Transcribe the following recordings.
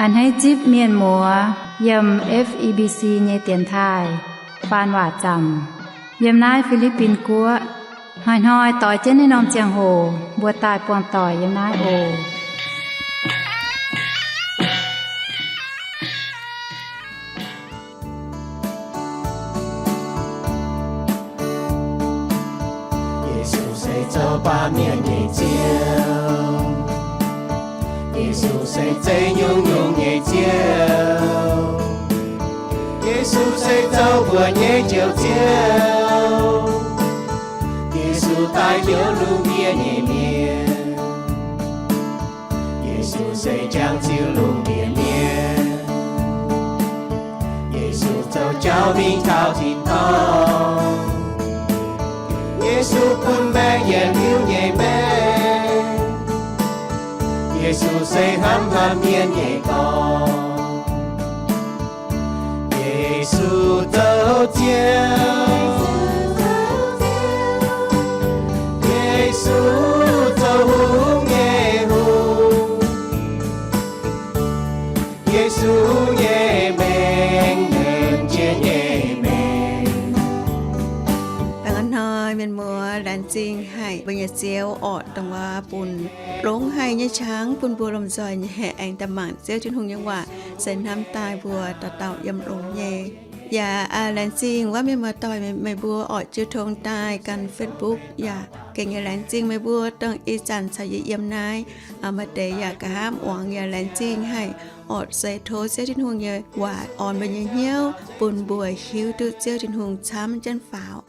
A'hneiv zipv mienh muoz yiem F E B C nyei dienx taaih faan waac zaamc yiem naaiv Fi^li^bin Guoqv. Hnoi-hnoi doix jienv naaiv norm ziangh hoc mbuo daaih buangh doic yiem naaiv oc. Yesu se zoux baamh mienh nyei Ziouv. Yesu se zeiv nyungc-nyungc nyei Ziouv. Yesu se zoux mbuo nyei Njoux Ziouv. Yesu daaih njoux lungh ndiev nyei mienh. Yesu se jangx ziux lungh ndiev mienh. Yesu zoux jauv mingh taux tin-dorngh. Yesu bun maengc yietc liuz nyei maengc. Yesu se hnamv haaix mienh nyei dorngx. Yesu zoux Ziouv. Yesu zoux hungh nyei Hungh. Yesu nyei mengh, mengh jiex nyei mengh. Baengh orn hnoi mienh muoz, laengz zingh haic mbuo nyei Ziouv orqc, dongh wuov bun longx haic nyei qangx bun mbuo lomh nzoih nyei aengx daaih mangc Ziouv Tin-Hungh nyei waac, se hnamv daaih mbuo dauh dauh yiem longx nyei. Yaac laengz zingh wuov mienh muoz-doic meih mbuo orqc jiu tong daaih gan Facebook yaac gengh nyei laengz zingh meih mbuo dongh ih zanc caux yie yiem naaiv. Maaih deix yaac nqa'haav muangx yaac laengz zingh haic. Orqc se tov Ziouv Tin-Hungh nyei waac orn mbuo nyei hnyouv bun mbuo hiuv duqv Ziouv Tin-Hungh camv jienv faaux.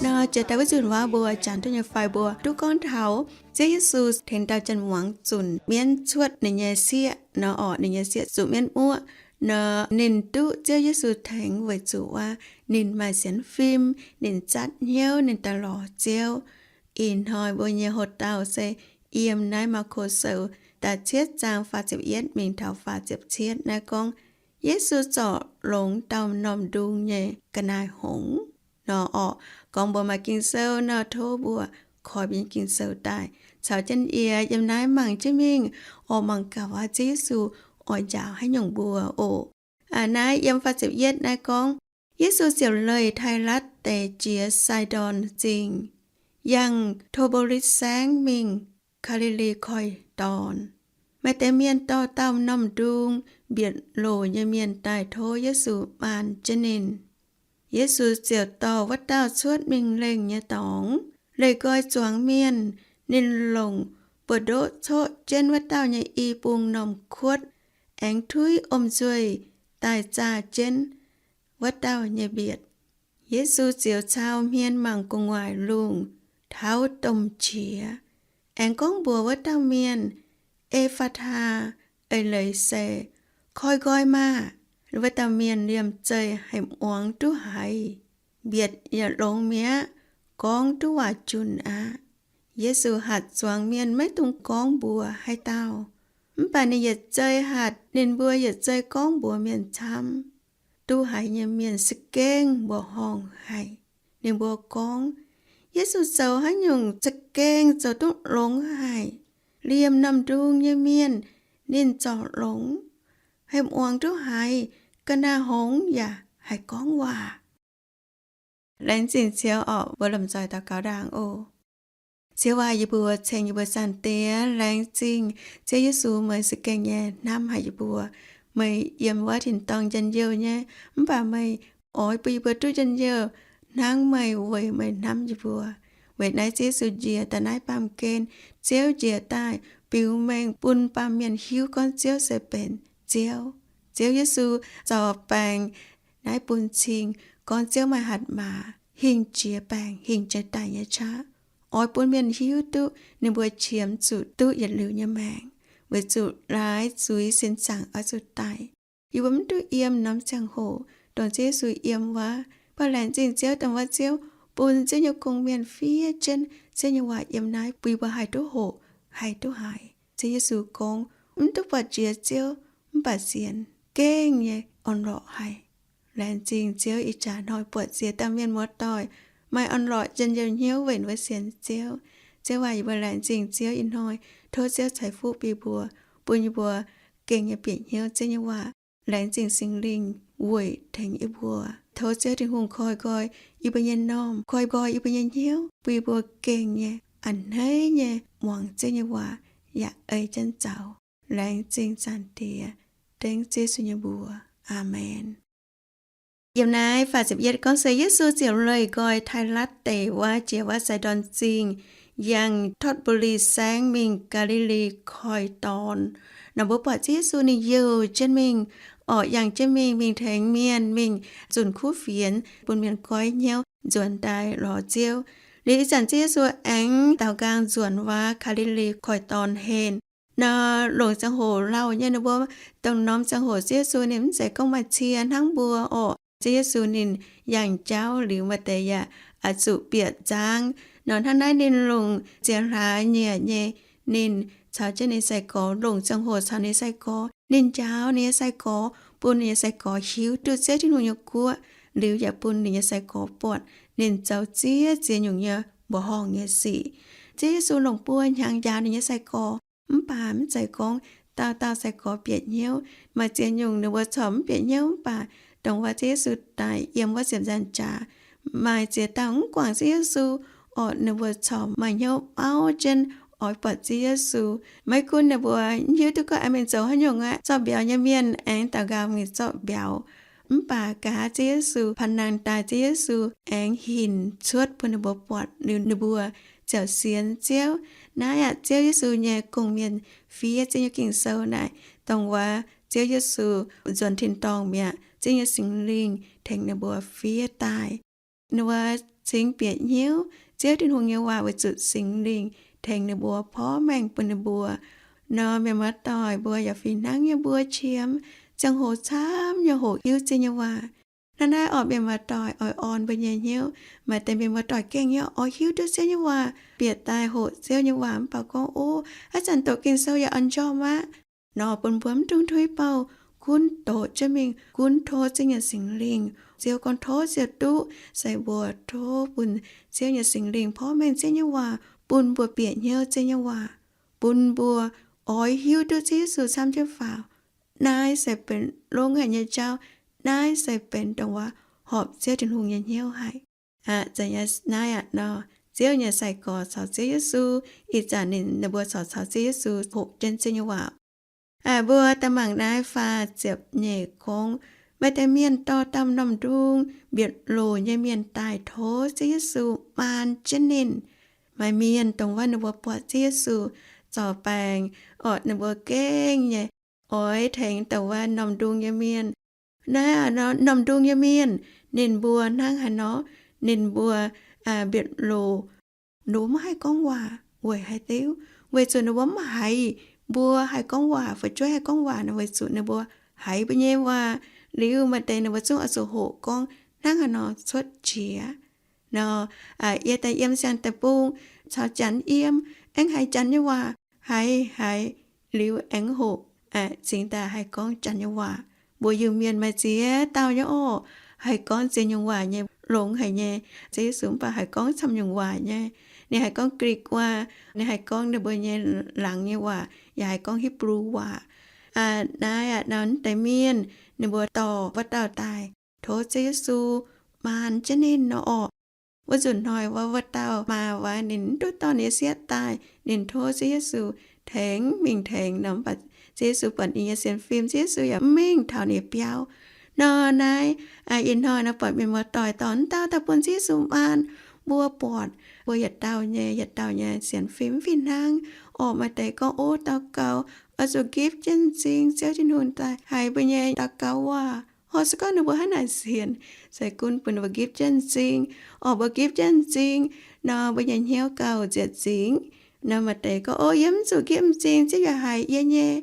Nor jiex daaih wuov nzunc waac mbuo janx duqv nyei fai mbuo duqv gorngv taux Ziouv Yesu tengx dauh janx-muangz zunc mienv cuotv ninh nyei sieqv nor orqc, ninh nyei sieqv zuqc mienv muoqv nor, ninh duqv Ziouv Yesu tengx weic zuqc wuov ninh maaih sienx fim, ninh zatv hnyouv, ninh daaih lorz Ziouv. Ih hnoi mbuo nyei hoc-dauh se yiem naaiv Maako Sou da'cietv zaang faah ziepc yietv mingh taux faah ziepc cietv naaiv gorngv, Yesu zorc longx dauh m'normh ndung nyei ga'naaiv hngongx nor orqc. Gorngv mbuo maaih Ging-Sou nor, tov mbuo koi mbuo nyei Ging-Sou daaih caux jienv yie yiem naaiv mangc jienv mingh orqc, mangc gaax wuov Ziouv Yesu oix njaaux haaix nyungc mbuo oc. Aa, naaiv yiem faah ziepc yietv naaiv gorngv, Yesu ziouc leih Tailatv Deic jiex Saidon Zingh, yangh Toboliv Saengv mingh Gaa^li^li Koiv-Dorn. Maaih deix mienh dorh dauh m'normh ndung mbietc loc nyei mienh daaih tov Yesu maan jienv ninh. Yesu ziouc dorh wuov dauh cuotv mingh lengh nyei dorngx, leih nqoi zuangx mienh. Ninh longc buoz-ndoqv coqv jienv wuov dauh nyei i bung normh kuotv, aengx tuiv om nzuih daaih zaah jienv wuov dauh nyei mbietc. Yesu ziouc cau hmien mangc gu'nguaaic lungh taux domh qiex, aengx gorngv mbuox wuov dauh mienh, E^faa^taa, eix leiz se, Koi nqoi maah! Wuov dauh mienh liemh zeih haih muangx duqv haiz, mbietc yaac longx mi'aqv, gorngv duqv waac junc aqv. Yesu hatc zuangx mienh maiv dungx gorngv mbuox haaix dauh. Mv baac ninh yietc zei hatc ninh mbuo yietc zei gorngv mbuox mienh camv. Duqv haiz nyei mienh za'gengh mbuoqc horngh haic. Ninh mbuo gorngv, Yesu zoux haaix nyungc za'gengh zoux duqv longx haic. Liemh m'normh ndung nyei mienh ninh zorc longx, haih muangx duqv haiz, ga'naaiv hngongx yaac haih gorngv waac. Laengz zingh Ziouv orqc, mbuo lomh nzoih daux gaux ndaangc oc. Ziouv aac, yie mbuo ceng yie mbuo Zaangc Diex. Laengz zingh Ziouv Yesu, meih za'gengh nyei hnamv haic yie mbuo. Meih yiem wuov tin-dorngh njien-youh nyei, mv baac meih oix bun yie mbuo duqv njien-youh hnangv meih, weic meih hnamv yie mbuo. Weic naaiv Ziouv Yesu njiec daaih naaiv baamh gen. Ziouv njiec daaih biux mengh bun baamh mienh hiuv gorngv Ziouv se benx Ziouv. Ziouv Yesu zorc baengc naaiv bun cing, gorngv Ziouv maaih hatc maaz hingh jiex baengc, hingh jiex daic nyei qaqv, oix bun mienh hiuv duqv ninh mbuo qiemx zuqc duqv yietc liuz nyei maengc, weic zuqc laaix zuiz sin zaangc oix zuqc daic. Yie mbuo mv duqv yiem norm ziangh hoc dongh Ziouv Yesu yiem wuov. Mv baac laengz zingh Ziouv dongh wuov Ziouv bun Ziouv nyei gong-mienh fiev jienv Ziouv nyei waac yiem naaiv, bun yie mbuo haih duqv hoqc, haih duqv haiz. Ziouv Yesu gorngv, mv duqv buatc jiex Ziouv mv baac sienx, gengh nyei orn-lorqc haic. Laengz zingh Ziouv, ih jaax hnoi buatc ziex dauh mienh muoz-doic maaih orn-lorqc njien-youh hnyouv weic ninh mbuo sienx Ziouv. Ziouv aac, yie mbuo laengz zingh Ziouv ih hnoi. Tov Ziouv ceix fuqv bun yie mbuo, bun yie mbuo gengh nyei bieqc hnyouv Ziouv nyei waac. Laengz zingh Singx Lingh weic tengx yie mbuo. Tov Ziouv Tin-Hungh koi nqoi yie mbuo nyei m'normh, koi nqoi yie mbuo nyei hnyouv, bun yie mbuo gengh nyei a'hneiv nyei muangx Ziouv nyei waac yaac ei jienv zaux. Laengz zingh Zaangc Diex, dengv Ziouv Yesu nyei mbuox. Aamen. Yiem naaiv faah ziepc yietv gorngv se Yesu ziouc leih nqoi Tailatv Deic wuov jiex wuov Saidoon Zingh, yangh Totv^bu^li Saengv mingh Gaa^li^li Koiv-Dorn. Nor mbuo buatc Ziouv Yesu ninh youh jienv mingh, orqc, yangh jienv mingh, mingh tengx mienh mingh zunc kuv fienx, bun mienh goiv hnyouv nzuonx daaih lorz Ziouv. Liuz ih zanc Ziouv Yesu aengx daaux nqaang nzuonx wuov Gaa^li^li Koiv-Dorn henv. Nor longc ziangh hoc lauh nyei, ninh mbuo dongh norm ziangh hoc Ziouv Yesu ninh mv zeiz gorngv maaih cie hnangv mbuo orqc. Ziouv Yesu ninh yangh jauv liuz, maaih deix yaac oix zuqc bieqc nzangv. Nor hnangv naaiv ninh longc ziex hlaax nyieqc nyei, ninh caux jienv ninh sai-gorx, longc ziangh hoc caux ninh sai-gorx. Ninh njaaux ninh nyei sai-gorx, bun ninh nyei sai-gorx hiuv duqv Ziouv Tin-Hungh nyei guoqv, liuz yaac bun ninh nyei sai-gorx buatc ninh zoux ziex ziex nyungc nyei mbuoqc horngh nyei sic. Ziouv Yesu longc buo hnyangx njaaux ninh nyei sai-gorx. Mv baac mv zeiz gorngv dauh dauh sai-gorx bieqc hnyouv. Maaih ziex nyungc ninh mbuo corc mv bieqc hnyouv, mv baac dongh wuov Ziouv Yesu daaih yiem wuov ziepc nzaangc jaax, maaih ziex dauh mv guangc Ziouv Yesu, orqc, ninh mbuo corc maaih hnyouv mauv jienv oix buatc Ziouv Yesu. Maiv gunv ninh mbuo mv hiuv duqv gorngv aengx mingh zoux haaix nyungc aqv, zorqv mbiauz nyei mienh aengx daux nqaang mingh zorqv mbiauz. Mv baac nqa'haav Ziouv Yesu, panh nangh daaih Ziouv Yesu aengx hinc cuotv bun ninh mbuo buatc, liuz ninh mbuo ziouc sienx Ziouv. Naaiv aqv, Ziouv Yesu nyei gong-mienh fiev Ziouv nyei Ging-Sou naaic, dongh wuov Ziouv Yesu nzuonx tin-dorngh mi'aqv, Ziouv nyei Singx Lingh tengx ninh mbuo fiev daaih. Ninh mbuo cingx bieqc hnyouv Ziouv Tin-Hungh nyei waac weic zuqc Singx Lingh tengx ninh mbuo porv maengh bun ninh mbuo. Nor mienh muoz-doic mbuo yaac fih hnangv nyei, mbuo qiemx ziangh hoc camv nyei hoqc hiuv Ziouv nyei waac. Naaiv naaiv orqc, mienh muoz-doic oix orn mbuo nyei hnyouv. Maaih deix mienh muoz-doic gengh nyei oix hiuv duqv Ziouv nyei waac, bieqc daaih hoqc Ziouv nyei waac mv baac gorngv, ov, haaix zanc doqc Ging-Sou yaac oix njormh aqv. Nor bun mbuo mv dungx tuix bouh, gunv doqc jienv mingh, gunv tov Ziouv nyei Singx Lingh. Ziouv gorngv tov ziouc duqv, se mbuo tov bun Ziouv nyei Singx Lingh porv mengh Ziouv nyei waac, bun mbuo bieqc hnyouv Ziouv nyei waac, bun mbuo oix hiuv duqv Ziouv Yesu camv jienv faaux. Naaiv se benx longx haic nyei jauv. Naaiv se benx dongh wuov horpc Ziouv Tin-Hungh nyei hnyouv haic. Aqv, zanc naaiv aqv nor, Ziouv nyei sai-gorx caux Ziouv Yesu, ih zanc ninh, ninh mbuo corc caux Ziouv Yesu hoqc jienv Ziouv nyei waac. Aa, mbuo daaih mangc naaiv faah ziepc nyeic gorngv, maaih deix mienh dorh dauh m'normh ndung mbietc loc nyei mienh daaih tov Ziouv Yesu maan jienv ninh. Maaih mienh dongh wuov ninh mbuo buatc Ziouv Yesu zorc baengc, orqc, ninh mbuo gengh nyei oix tengx dongh wuov m'normh ndung nyei mienh. Naaiv aqv, m'normh ndung nyei mienh, ninh mbuo hnangv haaix nor? Ninh mbuo, aa, mbietc loc, ninh mbuo maiv haih gorngv waac. Weic haaix diuc? Weic zuqc ninh mbuo mv haiz mbuo haih gorngv waac, fu'jueiv haih gorngv waac nor, weic zuqc ninh mbuo haiz mbuo nyei waac. Liuz maaih deix ninh mbuo zungv oix zuqc hoqc gorngv hnangv haaix nor cuotv qiex. Nor, aa, yie daaih yiem siang-deic-bung caux Janx yiem, aengx haiz Janx nyei waac, haiz haiz liuz aengx hoqc, aa, cingx daaih haih gorngv Janx nyei waac. Mbuo Iu-Mienh maaih ziex dauh nyei orqc, haih gorngv ziex nyungc waac nyei, longx haic nyei. Ziouv Yesu mv baac haih gorngv camv nyungc waac nyei. Ninh haih gorngv Grik waac, ninh haih gorngv ninh mbuo nyei laangz nyei waac, yaac haih gorngv Hipv^lu waac. Aa, naaiv aqv, nor naaiv deix mienh ninh mbuo dorh wuov dauh daaih tov Ziouv Yesu maan jienv ninh nor orqc. Wuov nzunc hnoi wuov, wuov dauh maa wuov ninh mv duqv dorh ninh nyei sieqv daaih, ninh tov Ziouv Yesu tengx, mingh tengx nor, mv baac Ziouv Yesu buatc ninh nyei sienx fim, Ziouv Yesu yaac mv mingh taux ninh nyei biauv. Nor naaiv, aa, ih hnoi nor buatc mienh muoz-doic dorh wuov dauh daaih bun Ziouv Yesu maan. Mbuo buatc, mbuo yietc dauh nyei, yietc dauh nyei sienx fim mv fih hnangv. Orqc, maaih deix gorngv, ov, daux gaux oix zuqc gipv jienv m'zing Ziouv Tin-Hungh daaih haiz mbuo nyei daux gaux waac. Orqc, se gorngv ninh mbuo hnangv naaic sienx, se gunv bun ninh mbuo gipv jienv m'zing. Orqc, mbuo gipv jienv m'zing nor, mbuo nyei hnyouv gauh nzieqc nzingc. Nor maaih deix gorngv, ov, yie mv zuqc gipv m'zing, Ziouv yaac haiz yie nyei.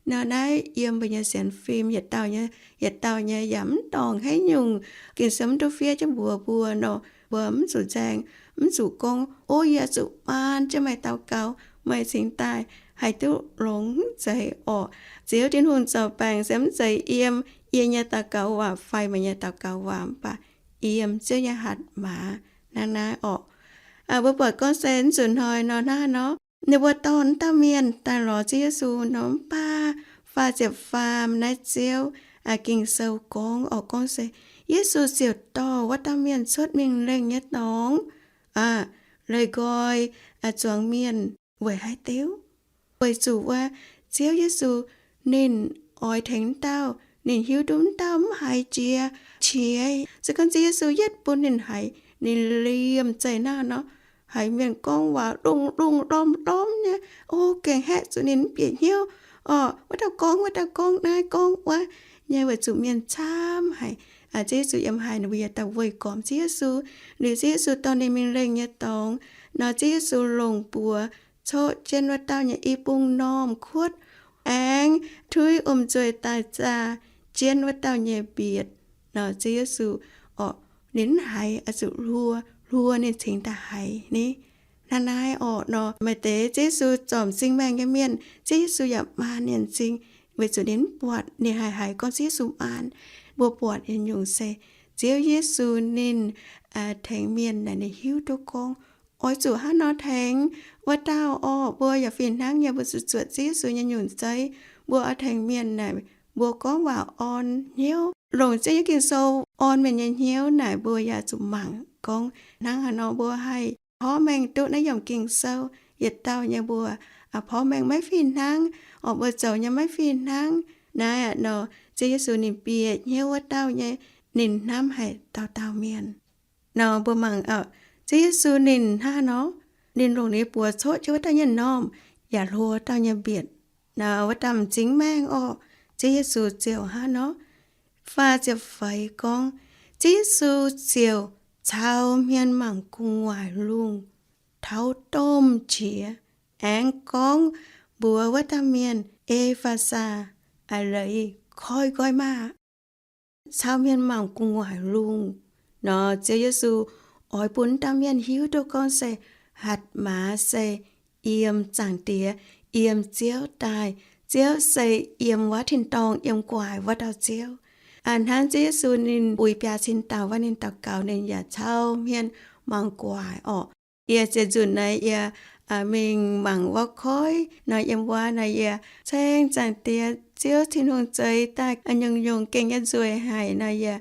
Nor naaiv yiem mbuo nyei sienx fim yietc dauh nyei, yietc dauh nyei yaac mv dorngc haaix nyungc, Ging-Sou mv duqv fiev jienv mbuox mbuo nor, mbuo mv zuqc nzaeng, mv zuqc gorngv, ov, yie zuqc maan jienv meih daux gaux, meih cingx daaih haih duqv longx, mv zeiz orqc. Ziouv Tin-Hungh zoux baengc se mv zeiz yiem yie nyei daux gaux waac fai meih nyei daux gaux waac, mv baac yiem Ziouv nyei hatc maaz hnangv naaiv orqc. Aa, mbuo buatc gorngv se naaiv nzunc hnoi nor, hnangv haaix nor, ninh mbuo dorh wuov dauh mienh daaih lorz Ziouv Yesu nor, mv baac faah ziepc faam naaiv Ziouv, aa, Ging-Sou gorngv oc, gorngv se Yesu ziouc dorh wuov dauh mienh cuotv Mingh Lengh nyei dorngx, aa, leih nqoi, aa, zuangx mienh weic haaix diuc? Weic zuqc wuov Ziouv Yesu ninh oix tengx wuov dauh, ninh hiuv duqv wuov dauh mv haiz jiex qiex. Se gorngv Ziouv Yesu yietv bun ninh haiz, ninh liemh zeih naaiv nor, haiz mienh gorngv waac lungh lungh ndorm ndorm nyei, o, gengh haeqv zuqc ninh mv bieqc hnyouv. Orqc, wuov dauh gorngv, wuov dauh gorngv naaiv gorngv wuov nyei, weic zuqc mienh camv haic. Ziouv Yesu yiem haaix ninh mbuo yietc dauh weih gormx Ziouv Yesu. Liuz Ziouv Yesu dorh ninh mingh lengh nyei dorngx nor, Ziouv Yesu longc buoz coqv jienv wuov dauh nyei i bung normh kuotv, aengx tuix om nzueic daaih zaah jienv wuov dauh nyei mbietc nor, Ziouv Yesu, orqc, ninh mv haiz, oix zuqc hluo, hluo ninh cingx daaih haiz ni. Hnangv naaiv orqc nor, maaih deix Ziouv Yesu zorc m'zing maengh nyei mienh, Ziouv Yesu yaac maan ninh m'zing, weic zuqc ninh mv buatc, ninh haih haiz gorngv Ziouv Yesu maan. Mbuo buatc nyei nyungc se Ziouv Yesu ninh tengx mienh naaic ninh hiuv duqv gorngv oix zuqc hnangv nor tengx wuov dauh orqc. Mbuo yaac fih hnangv nyei, mbuo zuqc zuotc Ziouv Yesu nyei nyungc zeiv. Mbuo oix tengx mienh naaic, mbuo gorngv waac orn hnyouv, longc Ziouv nyei Ging-Sou orn mienh nyei hnyouv naaic, mbuo yaac zuqc mangc gorngv hnangv haaix nor mbuo haih porv mengh duqv naaiv yiemc Ging-Sou. Yietc dauh nyei mbuo porv mengh maiv fih hnangv, orqc, mbuo zoux nyei maiv fih hnangv. Naaiv nor, Ziouv Yesu ninh bieqc hnyouv wuov dauh nyei, ninh hnamv haic dauh dauh mienh. Nor mbuo mangc, Ziouv Yesu ninh hnangv haaix nor, ninh longc ninh nyei buoz coqv jienv wuov dauh nyei normh yaac hluo dauh nyei mbietc. Nor wuov dauh m'zing maengh orqc, Ziouv Yesu ziouc hnangv haaix nor, faah ziepc feix gorngv, Ziouv Yesu ziouc cau hmien mangc gu'nguaaic lungh taux domh qiex, aengx gorngv mbuox wuov dauh mienh, E^faa^saa, aa, leiz, koi nqoi maah! Cau hmien mangc gu'nguaaic lungh. Nor Ziouv Yesu oix bun dauh mienh hiuv duqv gorngv se hatc maaz se yiem Zaangc Diex, yiem Ziouv daaih. Ziouv se yiem wuov tin-dorngh yiem gu'nguaaic wuov dauh Ziouv. Aa, hnangv Ziouv Yesu ninh uix biaa cin dauh wuov, ninh daux gaux ninh yaac cau hmien mangc gu'nguaaic orqc. Yie ziex nzunc naaiv yie mingh mangc wuov koiv nor, yiem wuov naaiv yie ceng Zaangc Diex Ziouv Tin-Hungh zeix daaih nyungc-nyungc gengh nyei nzueic haic nor, yie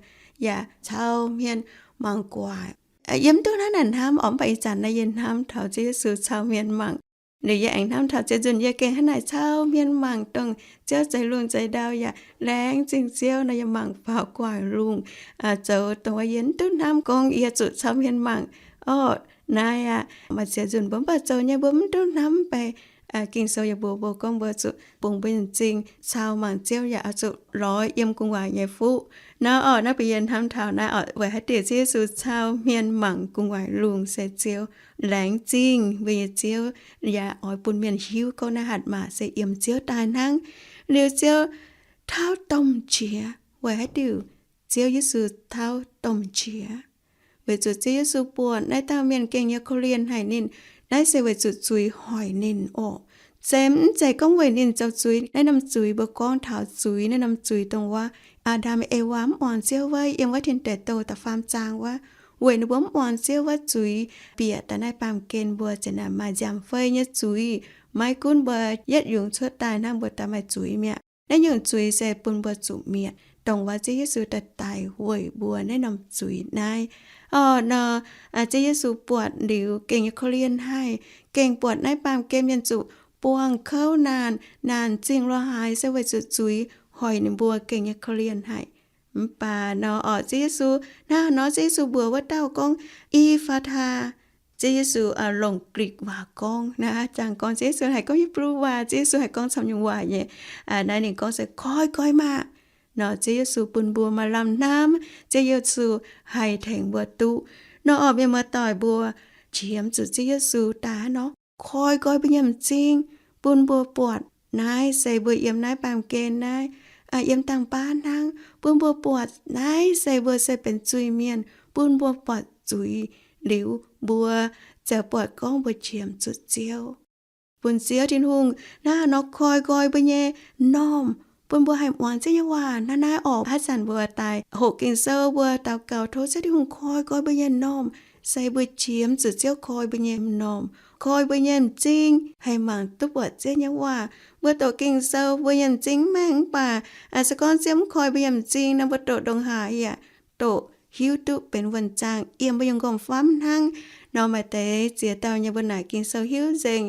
yaac cau hmien mangc gu'nguaaic. Yie mv duqv hnangv naaic hnamv orqc, mv baac ih zanc naaiv yie hnamv taux Ziouv Yesu cau hmien mangc. Liuz yie aengx hnamv taux ziex nzunc yie gengh hnangv naaic cau hmien mangc dongh Ziouv zeix lungh zeix ndau yaac laengz zingh Ziouv nor, yie mangc faaux gu'nguaaic lungh, zoux dongh wuov yie mv duqv hnamv gorngv yie zuqc cau hmien mangc. Orqc, naaiv aqv, maaih ziex nzunc mbuo mv baac zoux nyei mbuo mv duqv hnamv bei. Ging-Sou yaac mbuox mbuo gorngv mbuo zuqc bungx mbuo nyei m'zing cau mangc Ziouv yaac oix zuqc lorz yiem gu'nguaaic nyei fuqv. Nor orqc, naaiv bun yie hnamv taux naaiv orqc, weic haaix diuc Ziouv Yesu cau hmien mangc gu'nguaaic lungh se Ziouv laengz zingh mbuo nyei Ziouv, yaac oix bun mienh hiuv gorngv naaiv hatc maaz se yiem Ziouv daaih hnangv. Liuz Ziouv tauv domh qiex. Weic haaix diuc Ziouv Yesu tauv domh qiex? Weic zuqc Ziouv Yesu buatc naaiv dauh mienh gengh nyei korv-lienh haic ninh. Naaiv se weic zuqc zuiz hoic ninh orqc. Se mv zeiz gorngv weic ninh zoux zuiz. Naaiv norm zuiz mbuo gorngv taux zuiz, naaiv norm zuiz dongh wuov Aa^ndam Ewaa mv muangx Ziouv wuov, yiem wuov Tin Deic Douh da'faam zaang wuov. Weic ninh mbuo mv muangx Ziouv wuov zuiz bieqc daaih naaiv baamh gen mbuo ziouc naaic maaih nziaamv-fei nyei zuiz. Maiv gunv mbuo yietv yungz cuotv daaih hnangv, mbuo daaih maaih zuiz mi'aqv. Naaiv nyungc zuiz se bun mbuo zuqc mietc, dongh wuov Ziouv Yesu daaih daic weic mbuo naaiv norm zuiz naaiv. Orqc nor, Ziouv Yesu buatc liuz gengh nyei korv-lienh haic, gengh buatc naaiv baamh gen mienh zuqc buangh kouv naanc, naanc zingh lorz haaix se weic zuqc zuiz hoic ninh mbuo gengh nyei korv-lienh haic. Mv baac nor orqc, Ziouv Yesu, hnangv nor Ziouv Yesu mbuox wuov dauh gorngv, E^faa^taa. Ziouv Yesu longc Girik waac gorngv. Naaiv jangx gorngv Ziouv Yesu haih gorngv Hipv^lu waac, Ziouv Yesu haih gorngv camv nyungc waac nyei. Naaiv ninh gorngv se, Koi nqoi maah! Nor Ziouv Yesu bun mbuo maaih lamh hnamv, Ziouv Yesu haih tengx mbuo duqv. Nor orqc, mienh muoz-doic, mbuo qiemx zuqc Ziouv Yesu daaih hnangv nor koi nqoi mbuo nyei m'zing, bun mbuo buatc naaiv se mbuo yiem naaiv baamh gen naaiv, yiem dangh baav hnangv, bun mbuo buatc naaiv se mbuo se benx zuiz-mienh, bun mbuo buatc zuiz liuz, mbuo ziouc buatc gorngv mbuo qiemx zuqc Ziouv. Bun Ziouv Tin-Hungh hnangv haaix nor koi nqoi mbuo nyei m'normh, bun mbuo haih muangx Ziouv nyei waac. Naaiv naaiv orqc, haaix zanc mbuo daaih hoqc Ging-Sou, mbuo daux gaux tov Ziouv Tin-Hungh koi nqoi mbuo nyei m'normh, se mbuo qiemx zuqc Ziouv koi mbuo nyei m'normh. koi mbuo nyei m'zing, haih mangc duqv buatc Ziouv nyei waac. Mbuo doqc Ging-Sou, mbuo nyei m'zing mv maengh mv baac se gorngv Ziouv mv koi mbuo nyei m'zing nor, mbuo doqc ndongc haaix yaac doqc hiuv duqv benx wuonh zaangh yiem mbuo nyei m'nqorngv-famv hnangv. Nor maaih deix ziex dauh nyei mbuo naaic Ging-Sou hiuv nzengc,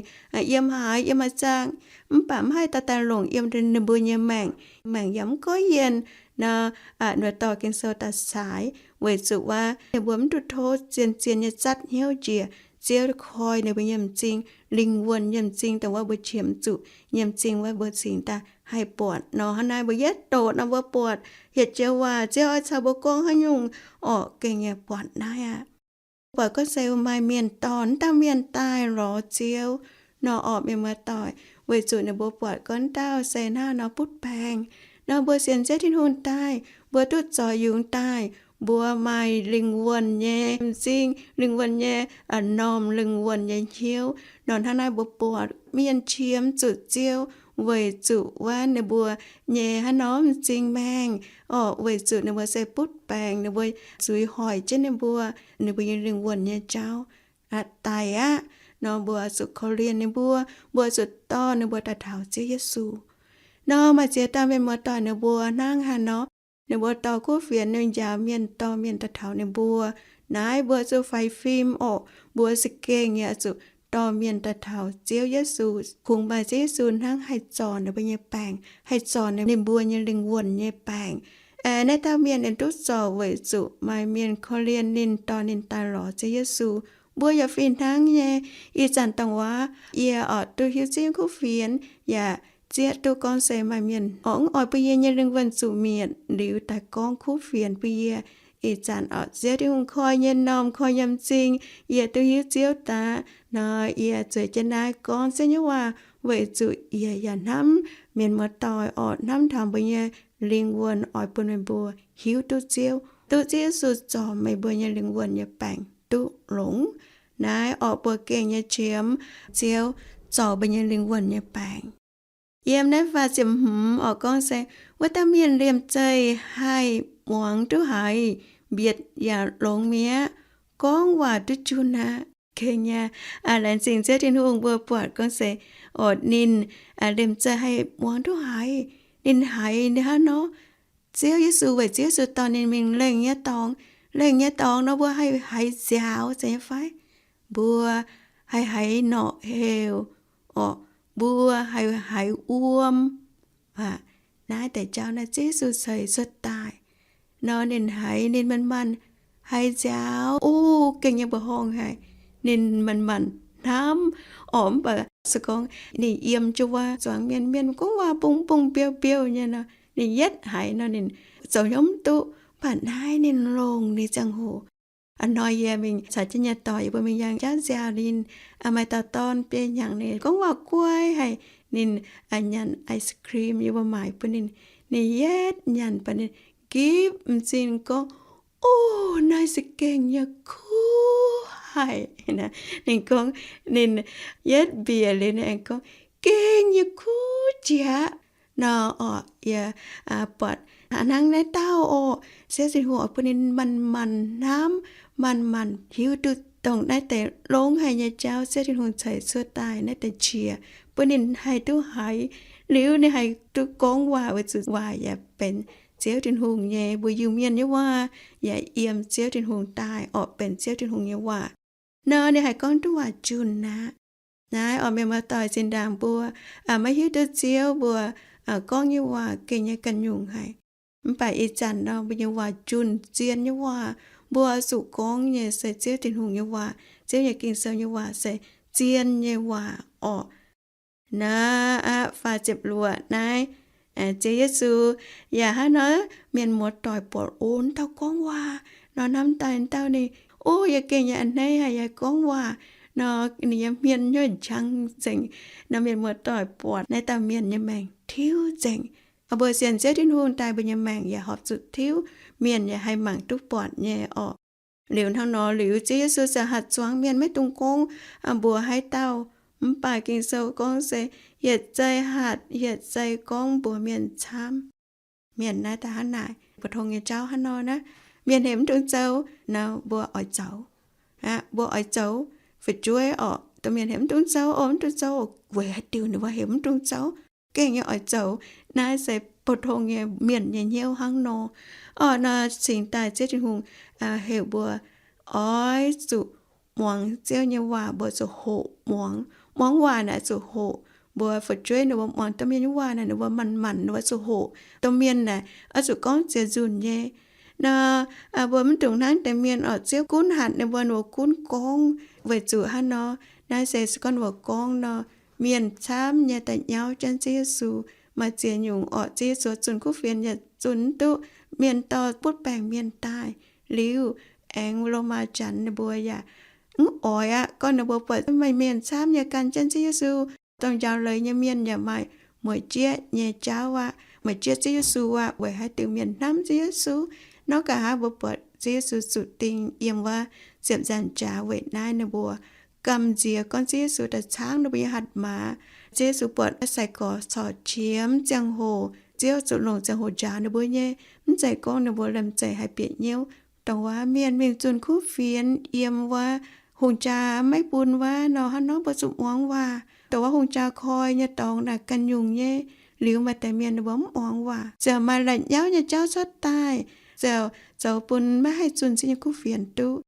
yiem haaix yiem haaix zaangh, mv baac mv haih daaih daaih longc yiem ninh mbuo nyei maengc, maengc yaac mv goiv yienh nor, ninh mbuo dorh Ging-Sou daaih saaix weic zuqc waac ninh mbuo mv duqv tov zien-zien nyei zatv hnyouv njiec Ziouv koi ninh mbuo nyei m'zing, lingh wuonh nyei m'zing, dongh wuov mbuo qiemx zuqc nyei m'zing wuov mbuo cingx daaih haih buatc nor. Hnangv naaiv mbuo yietv doqc nor mbuo buatc yietc joux waac Ziouv oix caux mbuo gorngv haaix nyungc orqc, gengh nyei buatc naaiv aqv. Buatc gorngv se maaih mienh dorh wuov dauh mienh daaih lorz Ziouv nor orqc, mienh muoz-doic, weic zuqc ninh mbuo buatc gorngv wuov dauh se hnangv nor butv baengc. Nor mbuo sienx Ziouv Tin-Hungh daaih, mbuo duqv zoux yungz daaih, mbuo maaih lingh wuonh nyei m'zing, lingh wuonh nyei, normh lingh wuonh nyei hnyouv. Nor hnangv naaiv mbuo buatc mienh qiemx zuqc Ziouv weic zuqc wuov ninh mbuo nyei hnangv nor m'zing maengh orqc, weic zuqc ninh mbuo se butv baengc, ninh mbuo zuiz hoic jienv ninh mbuo, ninh mbuo nyei lingh wuonh nyei jauv daic aqv. Nor mbuo zuqc korv-lienh ninh mbuo, mbuo zuqc dorh ninh mbuo daaih taux Ziouv Yesu. Nor maaih ziex dauh mienh muoz-doic ninh mbuo hnangv haaix nor, ninh mbuo dorh kuv fienx nyei njaaux mienh, dorh mienh daaih taux ninh mbuo. Naaiv mbuo zuqc faix fim orqc, mbuo za'gengh yaac zuqc dorh mienh daaih taux Ziouv Yesu. Kungx maaih Ziouv Yesu hnangv haih zorc ninh mbuo nyei baengc, haih zorc ninh mbuo nyei lingh wuonh nyei baengc. Naaiv dauh mienh ninh duqv zorc weic zuqc maaih mienh korv-lienh ninh, dorh ninh daaih lorz Ziouv Yesu. Mbuo yaac fih hnangv nyei. Ih zanc dongh waac yie oix duqv hiuv zieqv kuv fienx yaac zieqv duqv gorngv se maaih mienh oix mv oix bun yie nyei lingh wuonh zuqc mietc liuz daaih gorngv kuv fienx bun yie. Ih zanc oix Ziouv Tin-Hungh koi nyei normh, koi nyei m'zing, yie duqv hiuv Ziouv daaih nor, yie zueiz jienv naaiv gorngv Ziouv nyei waac weic zuqc yie yaac hnamv mienh muoz-doic orqc, hnamv taux mbuo nyei lingh wuonh, oix bun meih mbuo hiuv duqv Ziouv, duqv Ziouv Yesu zorc meih mbuo nyei lingh wuonh nyei baengc duqv longx. Naaiv orqc, mbuo gengh nyei qiemx Ziouv zorc mbuo nyei lingh wuonh nyei baengc. Yiem naaiv faah ziepc hmz orqc gorngv se, wuov dauh mienh liemh zeih haih muangx duqv haiz, mbietc yaac longx mi'aqv, gorngv waac duqv junh aqv. Gengh nyei, laengz zingh Ziouv Tin-Hungh mbuo buatc gorngv se, orqc, ninh liemh zeih haih muangx duqv haiz. Ninh haiz hnangv nor, Ziouv Yesu, weic Ziouv Yesu dorh ninh mingh lengh nyei dorngx. Lengh nyei dorngx nor mbuo haih haiz nziaaux zeiz nyei fai? Mbuo haih haiz norqc heuc orqc, mbuo haih haiz wuom. Naaiv deix jauv naaiv Ziouv Yesu ceix cuotv daaih nor, ninh haiz, ninh manc-manc haiz nziaaux, o, gengh nyei mbuoqc horngh haic. Ninh manc-manc hnamv orqc, mv baac se gorngv ninh yiem jienv wuov zuangx mienh, mienh gorngv waac bung-bung biou-biouh nyei nor, ninh yietv haiz nor ninh zoux hnyouv mv duqv. Mv baac naaiv ninh longc ninh ziangh hoc. A'hnoi yie mingh caux jienv nyei doic yie mbuo mingh yangh jaav nziaaux, ninh maaih dauh dorn biei hnyangx, ninh gorngv waac guai haic. Ninh nyanc ice cream yie mbuo maaic bun ninh. Ninh yietv nyanc baac ninh gipv m'zing gorngv, o, naaiv se gengh nyei kuv haic. Ninh gorngv ninh yietv mbiec liuz ninh aengx gorngv, gengh nyei kuv jiex aqv. Nor orqc, yie buatc hnangv naaiv dauh orqc, Ziouv Tin-Hungh oix bun ninh manc-manc hnamv, manc-manc hiuv duqv dongh naaiv deix longx haic nyei jauv Ziouv Tin-Hungh ceix cuotv daaih naaiv deix qiex, bun ninh haih duqv haiz, liuz ninh haih duqv gorngv waac, weic zuqc waac yaac benx Ziouv Tin-Hungh nyei, mbuo Iu-Mienh nyei waac yaac yiem Ziouv Tin-Hungh daaih orqc, benx Ziouv Tin-Hungh nyei waac. Nor ninh haih gorngv duqv waac junh aqv. Naaiv orqc, mienh muoz-doic, zinh ndaangc mbuo maiv hiuv duqv Ziouv, mbuo gorngv nyei waac gengh nyei ganh nyungc haic. Mv baac ih zanc nor mbuo nyei waac junh, zien nyei waac mbuo zuqc gorngv nyei se Ziouv Tin-Hungh nyei waac. Ziouv nyei Ging-Sou nyei waac se zien nyei waac orqc. Naaiv aqv, faah ziepc luoqc naaiv, Ziouv Yesu yaac hnangv nor, mienh muoz-doic buatc, o, wuov dauh gorngv waac nor, hnamv daaih wuov dauh ninh, o, yaac gengh nyei a'hneiv haic, yaac gorngv waac nor, ninh nyei hmien hnyouv njang nzengc. Nor mienh muoz-doic buatc naaiv dauh mienh nyei maengc tiuv nzengc. Mbuo sienx Ziouv Tin-Hungh daaih mbuo nyei maengc yaac horpc zuqc tiuv, mienh yaac haih mangc duqv buatc nyei orqc. Liuz hnangv nor liuz, Ziouv Yesu ziouc hatc zuangx mienh maiv dungx gorngv mbuox haaix dauh. Mv baac Ging-Sou gorngv se yietc zei hatc, yietc zei gorngv mbuox mienh camv. Mienh naaiv daaih hnangv naaic, mbu'tong nyei jauv hnangv nor naaiv, mienh hemx mv dungx zoux nor, mbuo oix zoux. Mbuo oix zoux fu'jueiv orqc, Domh mienh heuc mv dungx zoux oc, mv dungx zoux oc. Weic haaix diuc ninh mbuo heuc mv dungx zoux? Gengh nyei oix zoux. Naaiv se pou-tong nyei mienh nyei hnyouv hnangv nor. Orqc, nor cingx daaih Ziouv Tin-Hungh heuc mbuo oix zuqc muangx Ziouv nyei waac, mbuo zuqc hoqc muangx. Muangx waac naaic zuqc hoqc. Mbuo fu'jueiv ninh mbuo muangx domh mienh nyei waac naaic, ninh mbuo manc-manc, ninh mbuo zuqc hoqc. Domh mienh naaic oix zuqc gorngv ziex nzunc nyei. Nor mbuo mv dungx hnangv deix mienh orqc, Ziouv gunv hatc ninh mbuo, ninh mbuo gunv gorngv. Weic zuqc hnangv nor, naaiv se se gorngv ninh mbuo gorngv nor, mienh camv nyei daaih nyauv jienv Ziouv Yesu. Maaih ziex nyungc orqc, Ziouv Yesu zunh kuv fienx yaac zunh mv duqv. Mienh dorh butv baengc mienh daaih liuz, aengx Lomaa Janx ninh mbuo yaac mv oix aqv. Gorngv ninh mbuo buatc maaih mienh camv nyei gan jienv Ziouv Yesu, dongh njaaux leiz nyei mienh yaac maaih, mueic jieqv nyei jauv aqv, mueic jieqv Ziouv Yesu aqv. Weic haaix diuc mienh hnamv Ziouv Yesu? Nor nqa'haav mbuo buatc Ziouv Yesu zuqc ding yiem wuov ziepc nzaangc jaax. Weic naaiv ninh mbuo gamh nziex gorngv Ziouv Yesu daaih caangv ninh mbuo nyei hatc maaz. Ziouv Yesu buatc sai-gorx corc qiemx ziangh hoc, Ziouv zuqc longc ziangh hoc njaaux ninh mbuo nyei. Mv zeiz gorngv ninh mbuo liemh zeih haih bieqc hnyouv. Dongh wuov mienh mingh zunh kuv fienx yiem wuov hungh jaa maiv bun wuov nor, hnangv nor mbuo zuqc muangx waac. Dongh wuov hungh jaa koi nyei dorngx naaic ganh nyungc nyei. Liuz maaih deix mienh ninh mbuo mv muangx waac, ziouc maaih la'nyauv nyei jauv cuotv daaih, ziouc zoux bun maiv haih zunh Ziouv nyei kuv fienx duqv.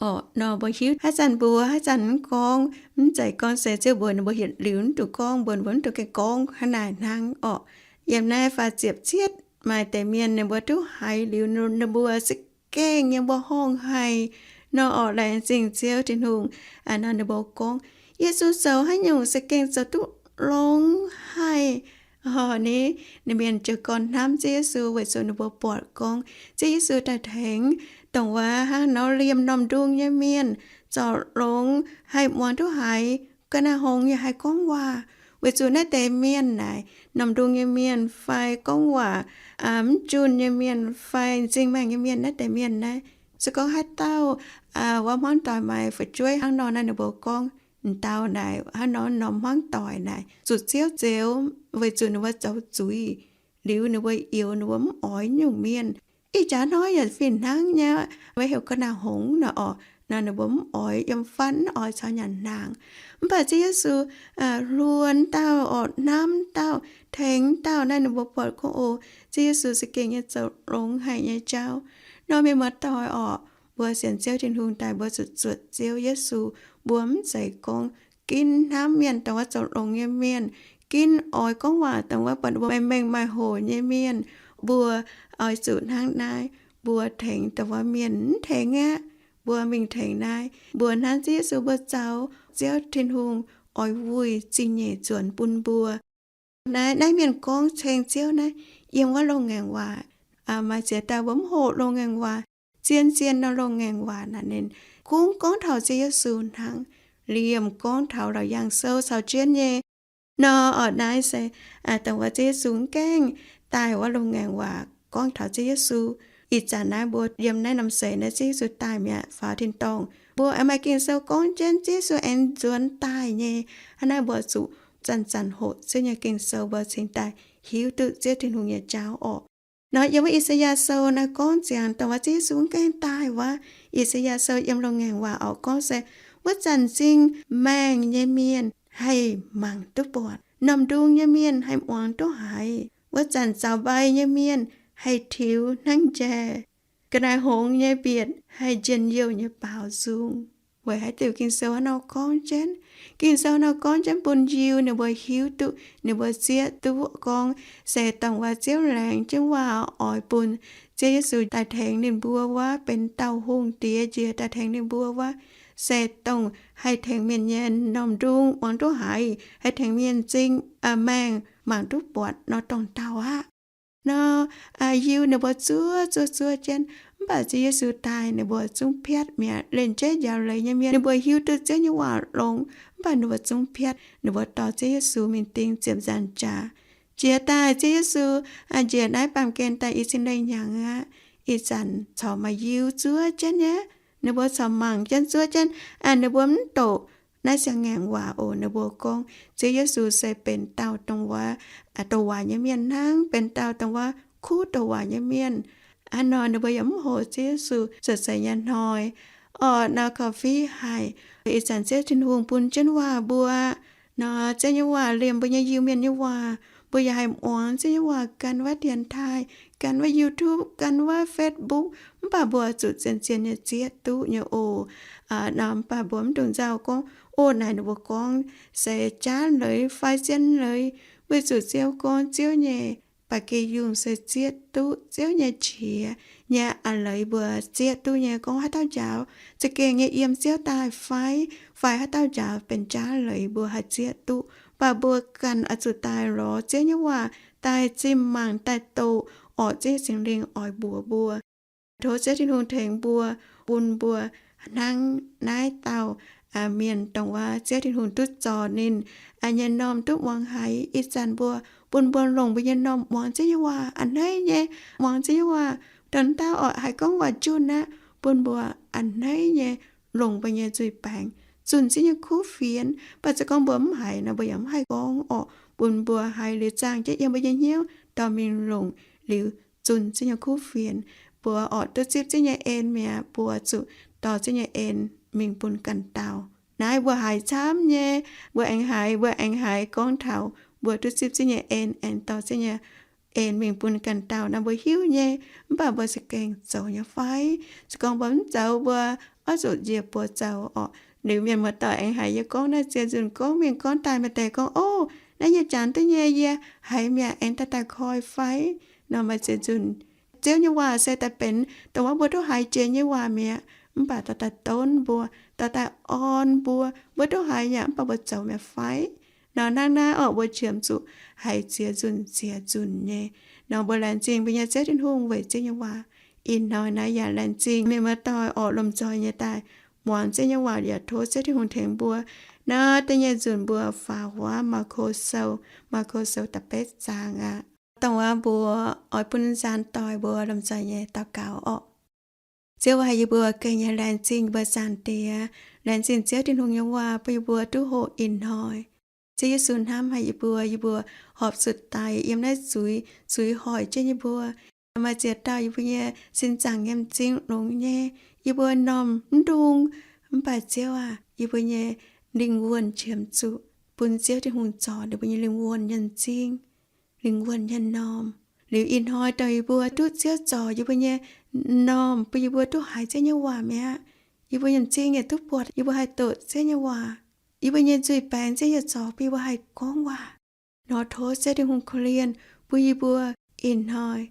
Orqc, nor mbuo hiuv haaix zanc mbuox, haaix zanc mv gorngv, mv zeiz gorngv se Ziouv mbuox ninh mbuo yietc liuz mv dungx gorngv, mbuox ninh mbuo mv dungx gaengh gorngv, hnangv naaic hnangv orqc. Yiem naaiv faah ziepc cietv, maaih deix mienh ninh mbuo duqv haiz liuz, ninh mbuo za'gengh yiem mbuo horngh haic nor orqc. Laengz zingh Ziouv Tin-Hungh, nor ninh mbuo gorngv, Yesu zoux haaix nyungc za'gengh zoux duqv longx haic. Orqc, ninh, ninh mienh jiez gorn hnamv Ziouv Yesu weic zuqc ninh mbuo buatc gorngv Ziouv Yesu daaih tengx dongh wuov hnangv nor liemh normh ndung nyei mienh zorc longx haih muangx duqv haiz, ga'naaiv hngongx yaac haih gorngv waac. Weic zuqc naaiv deix mienh naaic, normh ndung nyei mienh fai gorngv waac mv junh nyei mienh fai m'zing maengh nyei mienh, naaiv deix mienh naaiv, se gorngv haaix dauh wuov hmuangv doic maaih fu'jueiv hnangv nor naaiv, ninh mbuo gorngv, m'dauh naaic hnangv nor norm hmuangv doic naaic zuqc Ziouv zeux, weic zuqc ninh mbuo zoux zuiz. Liuz ninh mbuo youx, ninh mbuo mv oix nyungc mienh. Ih jaax hnoi yaac fih hnangv nyei, maiv heuc ga'naaiv hngongx nor orqc, nor ninh mbuo mv oix yiem fatv, mv oix caux nyanc hnaangx. Mv baac Ziouv Yesu hluo dauh orqc, hnamv dauh, tengx dauh naaiv, ninh mbuo buatc gorngv, o, Ziouv Yesu za'gengh nyei zoux longx haic nyei jauv. Nor mienh muoz-doic orqc, mbuo sienx Ziouv Tin-Hungh daaih mbuo zuqc zuotc Ziouv Yesu. Mbuo mv zeiz gorngv ginv hnamv mienh dongh wuov zoux longx nyei mienh, ginv oix gorngv waac dongh wuov buatc mbuo maaih mengh maaih hoc nyei mienh. Mbuo oix zuqc hnangv naaiv, mbuo tengx dongh wuov mienh mv tengx aqv. Mbuo mingh tengx naaiv, mbuo hnamv Ziouv Yesu mbuo zaux, Ziouv Tin-Hungh oix wuih zingh nyeic nzuonx bun mbuo. Naaiv, naaiv mienh gorngv ceng Ziouv naaiv yiem wuov loz-ngaengc waac. Maaih ziex dauh mbuo mv hoqc loz-ngaengc waac, zien-zien nor loz-ngaengc waac naaic ninh kungx gorngv taux Ziouv Yesu hnangv, liemh gorngv taux Laauc Yaangh Sou caux jienv nyei. Nor orqc, naaiv se dongh wuov Ziouv Yesu mv gaengh daaih wuov loz-ngaengc waac gorngv taux Ziouv Yesu. Ih zanc naaiv mbuo yiem naaiv norm seix naaiv Ziouv Yesu daaih mi'aqv faaux tin-dorngh. Mbuo aengx maaih Ging-Sou gorngv jienv Ziouv Yesu aengx nzuonx daaih nyei. Hnangv naaiv mbuo zuqc zanc-zanc hoqc Ziouv nyei Ging-Sou mbuo cingx daaih hiuv duqv Ziouv Tin-Hungh nyei jauv orqc. Nor yiem wuov I^saa^yaa Sou naaiv gorngv ziangx dongh wuov Ziouv Yesu mv gaengh daaih wuov. I^saa^yaa Sou yiem loz-ngaengc waac orqc gorngv se, wuov zanc m'zing maengh nyei mienh haih mangc duqv buatc, normh ndung nyei mienh haih muangx duqv haiz, wuov zanc zaux mbai nyei mienh haih tiux hnangv njaih, ga'naaiv hngongx nyei mbietc haih njien-youh nyei baaux nzung. Weic haaix diuc Ging-Sou hnangv nor gorngv jienv? Ging-Sou nor gorngv jienv bun Yiu ninh mbuo hiuv duqv, ninh mbuo zieqv duqv gorngv se dongh wuov Ziouv laengz jienv waac oix bun Ziouv Yesu daaih tengx ninh mbuo wuov, benx dauh hungh diex njiec daaih tengx ninh mbuo wuov, se dongh haih tengx mienh nyei normh ndung muangx duqv haiz, haih tengx mienh m'zing maengh mangc duqv buatc nor dongh dauh aqv. Nor Yiu ninh mbuo zuov zuov zuov jienv, mv baac Ziouv Yesu daaih ninh mbuo zungv piatv mi'aqv. Lenh jeiv njaaux leiz nyei mienh ninh mbuo hiuv duqv Ziouv nyei waac longx, mv baac ninh mbuo zungv piatv. Ninh mbuo dorh Ziouv Yesu mingh ding ziepc nzaangc jaax. Jiex daaih Ziouv Yesu njiec naaiv baamh gen daaih i cin leih hnyangx aqv. Ih zanc corc maaih Yiu zuov jienv nyei. Ninh mbuo corc mangc jienv zuov jienv, ninh mbuo mv doqc naaiv siang-ngaengc waac oc. Ninh mbuo gorngv Ziouv Yesu se benx dauh dongh wuov douc waac nyei mienh hnangv, benx dauh dongh wuov kuv douc waac nyei mienh. Hnangv nor ninh mbuo yaac mv hoqc Ziouv Yesu cuotv seix nyei hnoi. orqc, nor korv-fiqv haic. Ih zanc Ziouv Tin-Hungh bun jienv waac mbuo, nor Ziouv nyei waac liemh mbuo nyei Iu-Mienh nyei waac, mbuo yaac haih muangx Ziouv nyei waac gan wuov dienx taaih, gan wuov YouTube, gan wuov Facebook, mv baac mbuo zuqc zien-zien nyei zieqv duqv nyei oc. Nor mv baac mbuo mv dungx nzauh gorngv, o, naaic ninh mbuo gorngv se jaav leiz fai zien leiz, weic zuqc Ziouv gorngv Ziouv nyei ba'gi yungh se zieqv duqv, Ziouv nyei qiex nyei a'leiz mbuo zieqv duqv nyei. Gorngv haaix dauh njaaux za'gengh nyei yiem Ziouv daaih fai, fai haaix dauh njaaux benx jaav leiz mbuo haih zieqv duqv. Mv baac mbuo ganh oix zuqc daaih lorz Ziouv nyei waac daaih zimh mangc daaih doqc, orqc, Ziouv nyei Singx Lingh oix mbuox mbuo. Tov Ziouv Tin-Hungh tengx mbuo, bun mbuo hnangv naaiv dauh mienh dongh wuov Ziouv Tin-Hungh duqv zorc ninh nyei m'normh duqv muangx haiz. Ih zanc mbuo, bun mbuo longc mbuo nyei m'normh muangx Ziouv nyei waac a'hneiv nyei, muangx Ziouv nyei waac. Dongh dauh orqc haiz gorngv waac junh aqv, bun mbuo a'hneiv nyei longc mbuo nyei nzuih baengc zunh Ziouv nyei kuv fienx. Mv baac se gorngv mbuo mv haiz nor, mbuo yaac mv haih gorngv orqc. Bun mbuo haiz liuz zaangh jienv yiem mbuo nyei hnyouv dorh mingh longc liuz zunh Ziouv nyei kuv fienx. Mbuo orqc duqv zipv Ziouv nyei en mi'aqv, mbuo zuqc dorh Ziouv nyei en mingh bun ganh dauh. Naaiv mbuo haiz camv nyei, mbuo aengx haiz, mbuo aengx haiz gorngv taux mbuo duqv zipv Ziouv nyei en, aengx dorh Ziouv nyei en mingh bun ganh dauh nor, mbuo hiuv nyei. Mv baac mbuo za'gengh zoux nyei fai? Se gorngv mbuo mv zoux, mbuo oix zuqc njiec buoz zoux orqc. Liuz mienh muoz-doic aengx haiz yie gorngv naaiv ziex nzunc gorngv mingh gorngv daaih, maaih deix gorngv, o, naaiv yie jangx duqv nyei, yie haiz mi'aqv, aengx daaih daaih koi fai? Nor maaih ziex nzunc Ziouv nyei waac se daaih benx dongh wuov mbuo duqv haiz jiex nyei waac mi'aqv, mv baac dorh daaih donv mbuo, dorh daaih orn mbuo. Mbuo duqv haiz yaac mv baac mbuo zoux mi'aqv fai? Nor hnangv naaiv orqc, mbuo qiemx zuqc haiz ziex nzunc ziex nzunc nyei. Nor mbuo laengz zingh mbuo nyei Ziouv Tin-Hungh weic Ziouv nyei waac. Ih hnoi naaiv yaac laengz zingh mienh muoz-doic orqc lomh nzoih nyei daaih muangx Ziouv nyei waac, yaac tov Ziouv Tin-Hungh tengx mbuo. Nor da'nyeic nzunc mbuo faaux wuov Maako Sou, Maako Sou da'betv zaang aqv. Dongh wuov mbuo oix bun nzaanx doic mbuo lomh nzoih nyei daux gaux orqc. Ziouv aac, yie mbuo gengh nyei laengz zingh mbuo Zaangc Diex, laengz zingh Ziouv Tin-Hungh nyei waac bun yie mbuo duqv hoqc ih hnoi. Ziouv Yesu hnamv haic yie mbuo, yie mbuo horpc zuqc daic yiem naaiv zuiz, zuiz hoic jienv yie mbuo. Maaih ziex dauh yie mbuo nyei sin zaangc nyei m'zing longx nyei, yie mbuo m'normh mv ndongh. Mv baac Ziouv aac, yie mbuo nyei lingh wuonh qiemx zuqc bun Ziouv Tin-Hungh zorc ninh mbuo nyei lingh wuonh nyei m'zing, lingh wuonh nyei m'normh. Liuz ih hnoi dongh yie mbuo duqv Ziouv zorc yie mbuo nyei m'normh, bun yie mbuo duqv haiz Ziouv nyei waac mi'aqv, yie mbuo nyei m'zing yaac duqv buatc yie mbuo haih doqc Ziouv nyei waac. Yie mbuo nyei nzuih baengx Ziouv yaac zorc bun yie mbuo haih gorngv waac. Nor tov Ziouv Tin-Hungh korv-lienh bun yie mbuo ih hnoi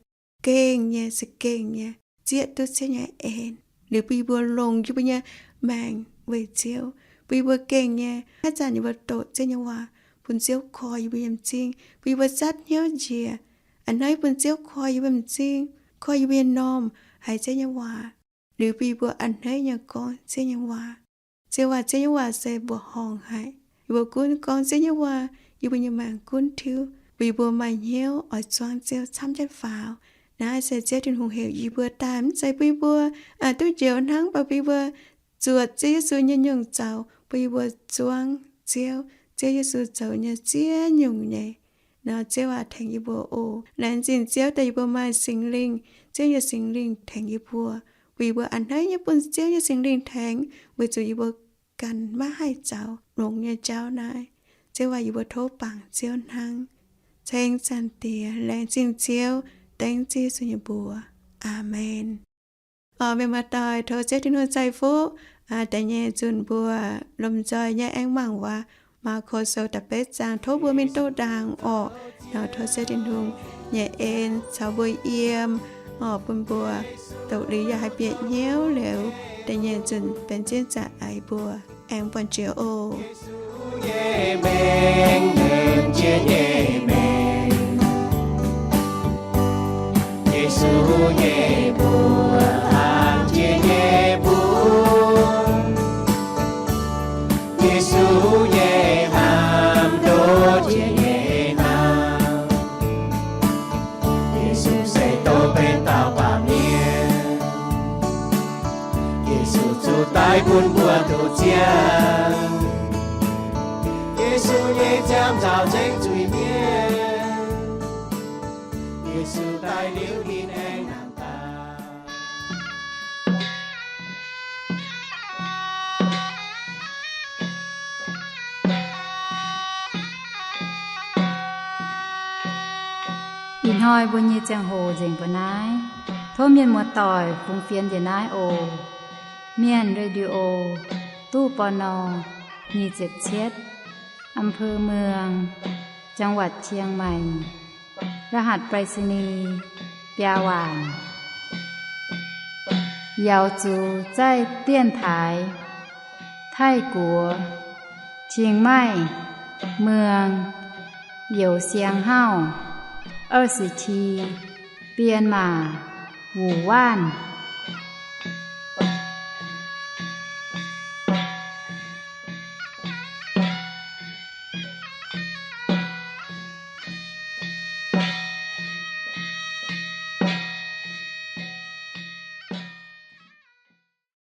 gengh nyei, za'gengh nyei zieqv duqv Ziouv nyei en. Liuz bun yie mbuo longc yie mbuo nyei maengc weic Ziouv, bun yie mbuo gengh nyei haaix zanc yie mbuo doqc Ziouv nyei waac, bun Ziouv koi yie mbuo nyei m'zing, bun yie mbuo zatv hnyouv njiec, a'hneiv bun Ziouv koi yie mbuo m'zing, koi yie mbuo nyei m'normh haiz Ziouv nyei waac. Liuz bun yie mbuo a'hneiv nyei gorngv Ziouv nyei waac. Ziouv aac, Ziouv nyei waac se mbuoqc horngh haic. Yie mbuo gunv gorngv Ziouv nyei waac, yie mbuo nyei maengc gunv tiuv, bun yie mbuo maaih hnyouv oix zuangv Ziouv camv jienv faaux. Naaiv se Ziouv Tin-Hungh heuc yie mbuo daaih, mv zeiz bun yie mbuo duqv njoux hnangv, mv baac bun yie mbuo zuotc Ziouv Yesu nyei nyungc zoux, bun yie mbuo zuangv Ziouv, Ziouv Yesu zoux nyei ziex nyungc nyei. Nor Ziouv aac, tengx yie mbuo oc. Laengz zingh Ziouv daaih yie mbuo maaih Singx Lingh, Ziouv nyei Singx Lingh tengx yie mbuo, bun yie mbuo a'hneiv nyei bun Ziouv nyei Singx Lingh tengx, weic zuqc yie mbuo ganh maiv haih zoux longx nyei jauv naaiv. Ziouv aac, yie mbuo tov bangc Ziouv hnangv. Ceng Zaangc Diex, laengz zingh Ziouv, dengv Ziouv Yesu nyei mbuox. Aamen. Orqc, mienh muoz-doic, tov Ziouv Tin-Hungh ceix fuqv da'nyeic nzunc mbuo lomh nzoih nyei aengx mangc waac Maako Sou da'betv zaang. Tov mbuo mingh doh ndaangc orqc. Nor tov Ziouv Tin-Hungh nyei en caux mbuo yiem orqc, bun mbuo doqc liuz yaac haih bieqc hnyouv liuz, da'nyeic nzunc benx jienv za'eix mbuo aengx buangh jiex oc. Yesu nyei mbuox, an jiex nyei mbuox, Yesu nyei hnamv, ndoqv jiex nyei hnamv. Yesu se dov benx dauh baamh mienh. Yesu zuqc daiv bun mbuo duqv ziangh. Yesu nyei ziangh nzaaux ceng zuiz-mienh. Yesu daiv liuz ninh aengx nangh daaih. Hnoi mbuo nyei ziangh hoc nzengc mbuo naaiv. Tov mienh muoz-doic fungx fienx njiec naaiv oc. Mienh Radio, ตู้ ปณ. nyic ziepc cietv, อำเภอเมือง จังหวัดเชียงใหม่ รหัสไปรษณีย์ biaa waanc. Yaux zuqc zaih dienv taaix Taiv-Guoqv, Chiang Mai, Muang, Youz Siang Hauv, 二十七, Bienh Maac, Wuc Waanv.